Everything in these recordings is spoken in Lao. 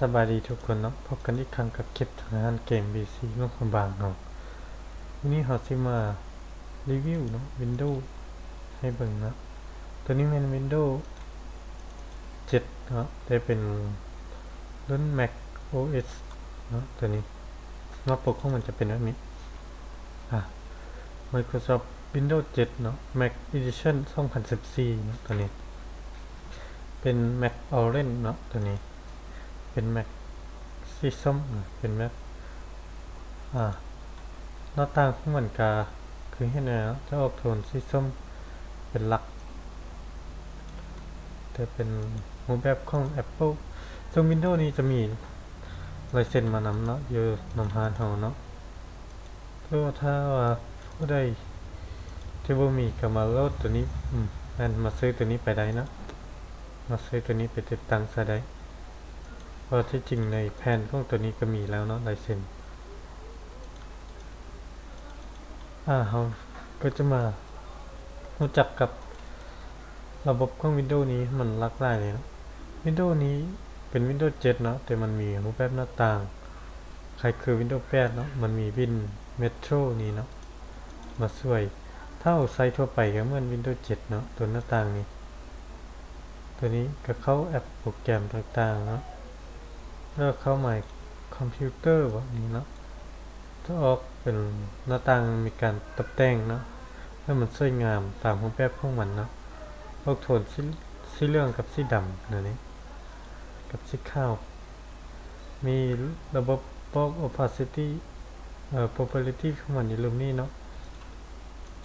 ສະບາຍດີທຸກຄົນເນາະ, ພົບກັນອີກຄັ້ງກັບຄລິບທາງຮ້ານເກມ ບີຊີ ຫຼວງພະບາງເຮົາ. ມື້ນີ້ເຮົາຊິມາຣີວິວເນາະ ວິນໂດໃຫ້ເບິ່ງເນາະ. ໂຕນີ້ແມ່ນວິນໂດເຈັດເນາະ, ແຕ່ເປັນລຸ້ນ Mac OS ເນາະ. ໂຕນີ້ໜ້າປົກຂອງມັນຈະເປັນແບບນີ້ ອາ Microsoft Windows ເຈັດເນາະ Mac Edition ສອງພັນສິບສີ່ເນາະ. ໂຕນີ້ເປັນ Mac Orange ເນາະ, ໂຕນີ້ເປັນ Mac ສີສົ້ມເນາະ, ເປັນ Mac ອາ ໜ້າຕ່າງຂອງມັນກະຄືເຫັນແລ້ວເນາະ, ຈະອອກໂທນສີສົ້ມເປັນຫຼັກ. ແຕ່ເປັນຮູບແບບຂອງ Apple ເຊິ່ງ Windows ນີ້ຈະມີລາຍເຊັນມານຳເນາະ ຢູ່ນຳຮ້ານເຮົາເນາະ. ແຕ່ວ່າຖ້າວ່າຜູ້ໃດທີ່ບໍ່ມີກໍມາໂຫຼດໂຕນີ້ ອືມ ແມ່ນມາຊື້ໂຕນີ້ໄປໄດ້ເນາະ, ມາຊື້ໂຕນີ້ໄປຕິດຕັ້ງໃຊ້ໄດ້ ເພາະທີ່ຈິງໃນແຜ່ນຂອງໂຕນີ້ກໍມີແລ້ວເນາະ ລາຍເຊັນ. ອາ ເຮົາກໍຈະມາຮູ້ຈັກກັບລະບົບຂອງ Windows ນີ້ ມັນຫຼາກຫຼາຍເລີຍເນາະ. Windows ນີ້ເປັນ Windows ເຈັດເນາະ, ແຕ່ມັນມີຮູບແບບໜ້າຕ່າງຄ້າຍຄື Windows ແປດເນາະ, ມັນມີ Win Metro ນີ້ເນາະ ມາຊ່ວຍ. ຖ້າເຮົາໃຊ້ທົ່ວໄປກໍເໝືອນ Windows ເຈັດເນາະ, ຕົວໜ້າຕ່າງນີ້. ຕົວນີ້ກໍເຂົ້າແອັບໂປຣແກຣມຕ່າງໆເນາະ, ແລ້ວເຂົ້າ My Computer ແບບນີ້ເນາະ. ຈະອອກເປັນໜ້າຕ່າງ ມີການຕັດແຕ່ງເນາະ ໃຫ້ມັນສວຍງາມຕາມຮູບແບບຂອງມັນເນາະ. ອອກໂທນສີ ສີເຫຼືອງກັບສີດຳແນວນີ້ ກັບສີຂາວ. ມີລະບົບບອກ opacity ເອີ property ຂອງມັນຢູ່ລຸ່ມນີ້ເນາະ.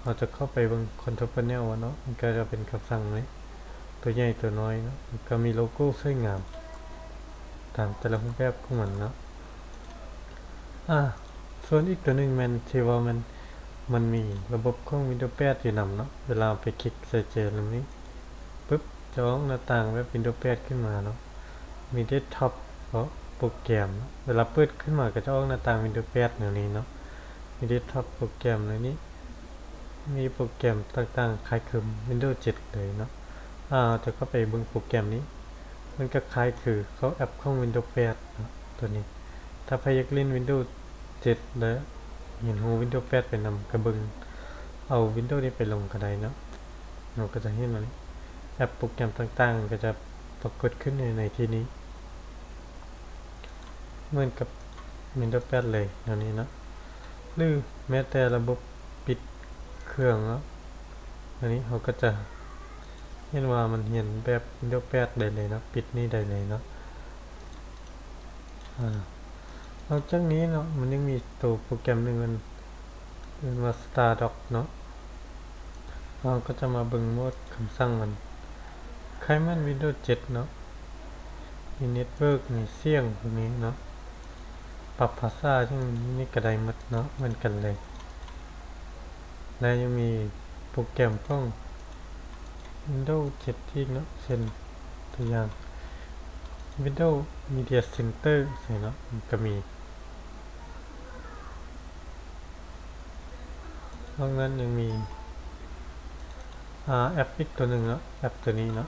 ເຮົາຈະເຂົ້າໄປເບິ່ງ control panel ເນາະ, ມັນກໍຈະເປັນຄຳສັ່ງນີ້ ຕົວໃຫຍ່ຕົວນ້ອຍເນາະ, ກໍມີໂລໂກ້ສວຍງາມຕາມແຕ່ລະຮູບແບບຂອງມັນເນາະ. ອາ ສ່ວນອີກຕົວໜຶ່ງແມ່ນທີ່ວ່າມັນ ມັນມີລະບົບຂອງ Windows ແປດ ຢູ່ນຳເນາະ. ເວລາເຮົາໄປຄລິກໃສ່ເຈ້ນຳນີ້ປຶບ ຈະອອກໜ້າຕ່າງແບບ Windows ແປດ ຂຶ້ນມາເນາະ, ມີ Desktop ເພາະໂປຣແກຣມ. ເວລາເປີດຂຶ້ນມາກໍຈະອອກໜ້າຕ່າງ Windows ແປດ ແນວນີ້ເນາະ, ມີ Desktop ໂປຣແກຣມແນວນີ້. ມີໂປຣແກຣມຕ່າງໆຄ້າຍຄື Windows ເຈັດ ເລີຍເນາະ. ອາ ຈະເຂົ້າໄປເບິ່ງໂປຣແກຣມນີ້ ມັນກໍຄ້າຍຄືເຂົ້າແອັບຂອງ Windows ແປດ ເນາະ ຕົວນີ້. ຖ້າໃຜຢາກຫຼິ້ນ Windows ເຈັດ ແລະ ຮຽນຮູ້ Windows ແປດ ໄປນຳ ກໍເບິ່ງເອົາ Windows ນີ້ໄປລົງກໍໄດ້ເນາະ. ເຮົາກໍຈະເຫັນວ່ານີ້ ແອັບໂປຣແກຣມຕ່າງໆ ກໍຈະປາກົດຂຶ້ນໃນ ໃນທີ່ນີ້ ເໝືອນກັບ Windows ແປດ ເລີຍ ແນວນີ້ເນາະ. ຫຼືແມ້ແຕ່ລະບົບປິດເຄື່ອງເນາະ, ອັນນີ້ເຮົາກໍຈະເຫັນວ່າມັນຮຽນແບບ Windows ແປດ ໄດ້ເລີຍເນາະ, ປິດນີ້ໄດ້ເລີຍເນາະ. ອາ ນອກຈາກນີ້ເນາະ ມັນຍັງມີໂຕໂປຣແກຣມໜຶ່ງ ເອີ້ນວ່າ Stardock ເນາະ. ເຮົາກໍຈະມາເບິ່ງໂໝດຄຳສັ່ງມັນ ຄ້າຍແມ່ນ Windows ເຈັດ ເນາະ, ມີ network ມີສຽງພວກນີ້ເນາະ, ປັບພາສາຫຍັງນີ້ກໍໄດ້ໝົດເນາະ ເໝືອນກັນເລີຍ. ແລະ ຍັງມີໂປຣແກຣມຂອງ Windows ເຈັດ ອີກເນາະ, ເຊັ່ນ ຕົວຢ່າງ Windows Media Center ຊີ້ເນາະ, ມັນກໍມີ. ນອກນັ້ນຍັງມີ ອາ ແອັບອີກຕົວໜຶ່ງເນາະ, ແອັບຕົວນີ້ເນາະ,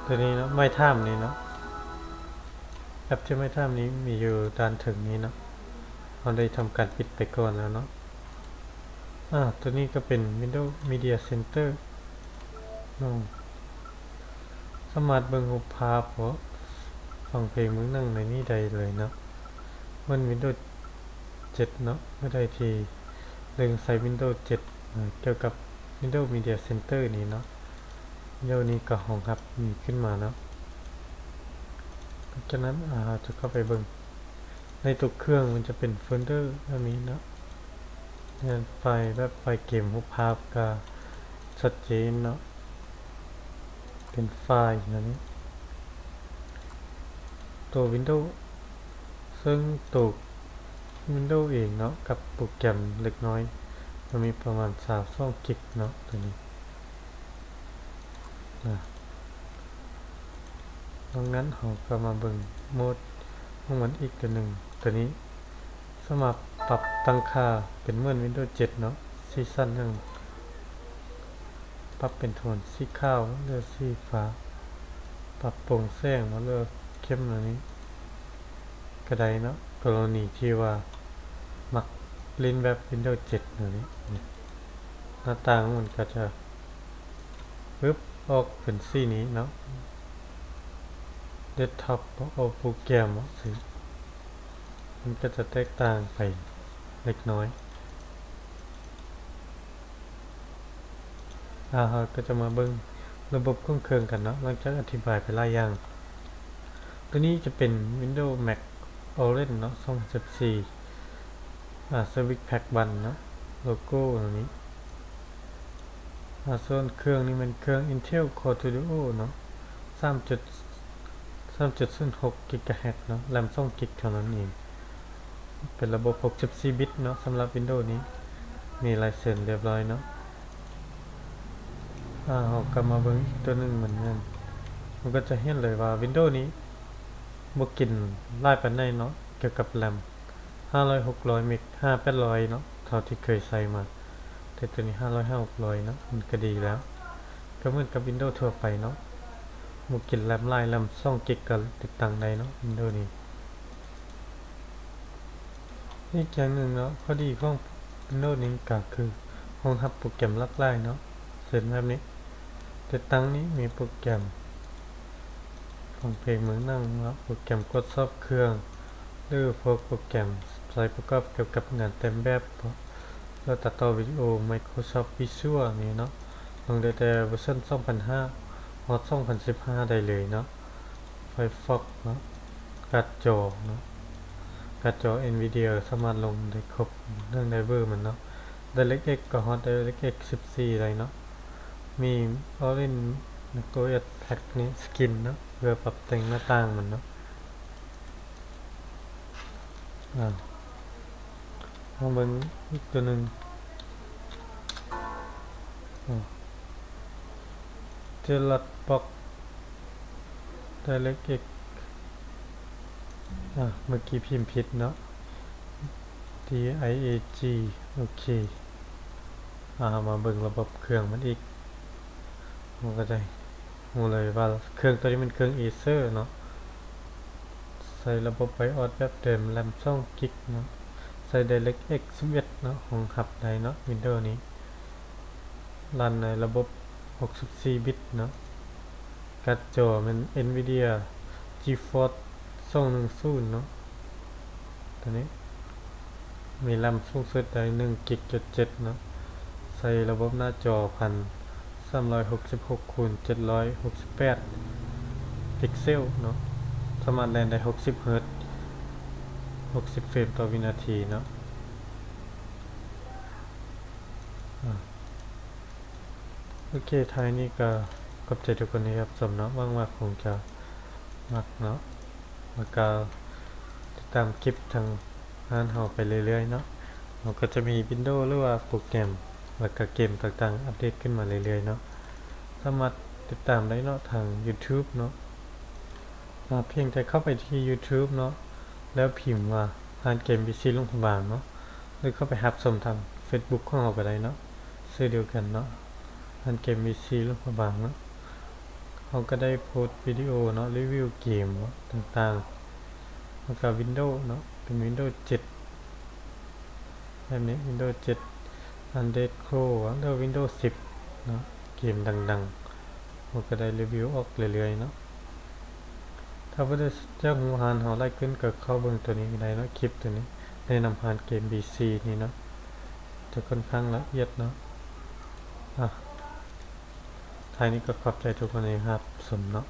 ຕົວນີ້ເນາະ, My Time ນີ້ເນາະ. ແອັບທີ່ My Time ນີ້ມີຢູ່ດ້ານເທິງນີ້ເນາະ, ເຮົາໄດ້ທຳການປິດໄປກ່ອນແລ້ວເນາະ. ອາ ຕົວນີ້ກໍເປັນ Windows Media Center ເນາະ. ສາມາດເບິ່ງຮູບພາບ ເພາະຟັງເພງເບິ່ງໜັງໃນນີ້ໄດ້ເລີຍເນາະ. ເໝືອນ Windows ເຈັດ ເນາະ, ເມື່ອໃດທີ່ເລີ່ມໃຊ້ Windows ເຈັດ ເອີ ກ່ຽວກັບ Windows Media Center ນີ້ເນາະ, Windows ນີ້ກໍຮອງຮັບມີຂຶ້ນມາເນາະ. ຫຼັງຈາກນັ້ນ ອາ ເຮົາຈະເຂົ້າໄປເບິ່ງໃນຕົວເຄື່ອງ, ມັນຈະເປັນໂຟນເດີແບບນີ້ເນາະ. ແມ່ນໄຟລ໌ແບບໄຟລ໌ເກມ, ຮູບພາບກໍຊັດເຈນເນາະ, ເປັນໄຟລ໌ແນວນີ້. ໂຕ Windows ເຊິ່ງໂຕ Windows ເອງເນາະ ກັບໂປຣແກຣມເລັກນ້ອຍ ມັນມີປະມານຊາວສອງກິກເນາະ ໂຕນີ້. ນອກນັ້ນເຮົາກໍມາເບິ່ງໂໝດຂອງມັນອີກຕົວໜຶ່ງ, ຕົວນີ້ສາມາດປັບຕັ້ງຄ່າເປັນເໝືອນ Windows ເຈັດ ເນາະ, ສີສັນຫຍັງ ປັບເປັນໂທນສີຂາວ ຫຼື ສີຟ້າ, ປັບໂປ່ງແສງ ຫຼື ເຂ ເຂັ້ມແນວນີ້ກໍໄດ້ເນາະ, ກໍລະນີທີ່ວ່າມັກຫຼິ້ນແບບວິນໂດເຈັດແນວນີ້ ນີ້ ໜ້າຕ່າງມັນກໍຈະປຶບ ອອກເປັນສີນີ້ເນາະ, ເດັສທັອບ ອອກໂປຣແກຣມ ອອກສີ ມັນກໍຈະແຕກຕ່າງໄປເລັກນ້ອຍ. ອາ ເຮົາກໍຈະມາເບິ່ງລະບົບຂອງເຄື່ອງກັນເນາະ, ຫຼັງຈາກອະທິບາຍໄປຫຼາຍຢ່າງ. ໂຕນີ້ຈະເປັນວິນໂດແມັກ ໂອເຣນເນາະ ສອງພັນສິບສີ່ ອາ ສະວິດແພັກວັນເນາະ, ໂລໂກ້ໂຕນີ້. ອາ ສ່ວນເຄື່ອງນີ້ແມ່ນເຄື່ອງ Intel Core Duo ເນາະ ສາມຈຸດ ສາມຈຸດສູນຫົກກິກກາເຮີດເນາະ, ແຣມສອງກິກເທົ່ານັ້ນເອງ. ເປັນລະບົບຫົກສິບສີ່ບິດເນາະ, ສຳລັບວິນໂດນີ້ມີລາຍເຊັນຮຽບຮ້ອຍເນາະ. ອາ ເຮົາກັບມາເບິ່ງອີກຕົວໜຶ່ງ ມັນແມ່ນ ເຮົາກໍຈະເຫັນເລີຍວ່າວິນໂດນີ້ບໍ່ກິນຫຼາຍປານໃດເນາະ, ກ່ຽວກັບແຣມ ຫ້າຮ້ອຍ ຫົກຮ້ອຍເມັກ ຫ້າແປດຮ້ອຍເນາະ ເທົ່າທີ່ເຄີຍໃຊ້ມາ, ແຕ່ໂຕນີ້ຫ້າຮ້ອຍ ຫ້າຫົກຮ້ອຍເນາະ ມັນກໍດີແລ້ວ. ກໍເໝືອນກັບວິນໂດທົ່ວໄປເນາະ, ບໍ່ກິນແຣມຫຼາຍ, ແຣມສອງກິກກໍຕິດຕັ້ງໄດ້ເນາະ ວິນໂດນີ້. ອີກຢ່າງໜຶ່ງເນາະ, ຂໍ້ດີຂອງວິນໂດນີ້ກໍຄືຮອງຮັບໂປຣແກຣມຫຼາກຫຼາຍເນາະ, ເຊັ່ນແບບນີ້ ຕິດຕັ້ງນີ້ມີໂປຣແກຣມຟັງເພງ, ເບິ່ງໜັງເນາະ, ໂປຣແກຣມກວດສອບເຄື່ອງ ຫຼື ພວກໂປຣແກຣມໃຊ້ປະກອບກ່ຽວກັບງານແຕ້ມແບບ ແລ້ວຕັດຕໍ່ວິດີໂອ Microsoft Visual ນີ້ເນາະ, ລົງໄດ້ແຕ່ເວີຊັນສອງພັນຫ້າ ຮອດສອງພັນສິບຫ້າໄດ້ເລີຍເນາະ. Firefox ເນາະ, ກາດຈໍເນາະ, ກາດຈໍ Nvidia ສາມາດລົງໄດ້ຄົບເລື່ອງໄດເວີມັນເນາະ, DirectX ກໍຮອດ DirectX ສິບສີ່ໄດ້ເນາະ, ມີ Orange macOS Pack ນີ້ skin ເນາະ ເພື່ອປັບແຕ່ງໜ້າຕ່າງມັນເນາະ. ອາ ມາເບິ່ງອີກຕົວໜຶ່ງ ອາ Dialogbox DirectX ອາ ເມື່ອກີ້ພິມຜິດເນາະ D I A G ໂອເຄ. ອາ ເຮົາມາເບິ່ງລະບົບເຄື່ອງມັນອີກ ເຮົາກໍຈະຮູ້ເລີຍວ່າເຄື່ອງໂຕນີ້ແມ່ນເຄື່ອງ Acer ເນາະ, ໃຊ້ລະບົບ BIOS ແບບເດີມ, ແຣມສອງກິກເນາະ, ໃຊ້ DirectX ສິບເອັດເນາະ, ຮອງຮັບໄດ້ເນາະ Windows ນີ້, ຣັນໃນລະບົບຫົກສິບສີ່ບິດເນາະ, ກາດຈໍແມ່ນ Nvidia GeForce ສອງໜຶ່ງສູນເນາະ ໂຕນີ້. ມີແຣມສູງສຸດໄດ້ໜຶ່ງກິກຈຸດເຈັດເນາະ, ໃຊ້ລະບົບໜ້າຈໍ ສາມຮ້ອຍຫົກສິບຫົກ ຄູນ ເຈັດຮ້ອຍຫົກສິບແປດ ພິກເຊວເນາະ, ສາມາດແລ່ນໄດ້ຫົກສິບເຮີດ ຫົກສິບເຟຣມຕໍ່ວິນາທີເນາະ. ອາ ໂອເຄ, ທ້າຍນີ້ກໍຂອບໃຈທຸກຄົນທີ່ຮັບຊົມເນາະ, ຫວັງວ່າຄົງຈະມັກເນາະ, ແລ້ວກໍຕິດຕາມຄລິບທາງຮ້ານເຮົາໄປເລື້ອຍໆເນາະ. ເຮົາກໍຈະມີວິນໂດ ຫຼືວ່າໂປຣແກຣມ ແລ້ວກໍເກມຕ່າງໆອັບເດດຂຶ້ນມາເລື້ອຍໆເນາະ, ສາມາດຕິດຕາມໄດ້ເນາະ ທາງ YouTube ເນາະ. ອາ ພຽງແຕ່ເຂົ້າໄປທີ່ YouTube ເນາະ, ແລ້ວພິມວ່າຮ້ານເກມ BC ຫຼວງພະບາງເນາະ, ຫຼືເຂົ້າໄປຮັບຊົມທາງ Facebook ຂອງເຮົາກໍໄດ້ເນາະ, ຊື່ດຽວກັນເນາະ, ຮ້ານເກມ BC ຫຼວງພະບາງເນາະ. ເຮົາກໍໄດ້ໂພສວິດີໂອເນາະ, ຣີວິວເກມເນາະ ຕ່າງໆ, ແລ້ວກໍ Windows ເນາະ, ເປັນ Windows ເຈັດ ແບບນີ້ Windows ເຈັດ Undead Claw ຫຼື Windows ສິບເນາະ, ເກມດັງໆ ເຮົາກໍໄດ້ຣີວິວອອກເລື້ອຍໆເນາະ. ຖ້າຜູ້ໃດຢາກຮູ້ຮ້ານເຮົາຫຼາຍຂຶ້ນ ກໍເຂົ້າເບິ່ງໂຕນີ້ກໍໄດ້ເນາະ, ຄລິບໂຕນີ້ ແນະນຳຮ້ານເກມ BC ນີ້ເນາະ, ຈະຄ່ອນຂ້າງລະອຽດເນາະ. ອາ ທ້າຍນີ້ກໍຂອບໃຈທຸກຄົນທີ່ຮັບຊົມເນາະ.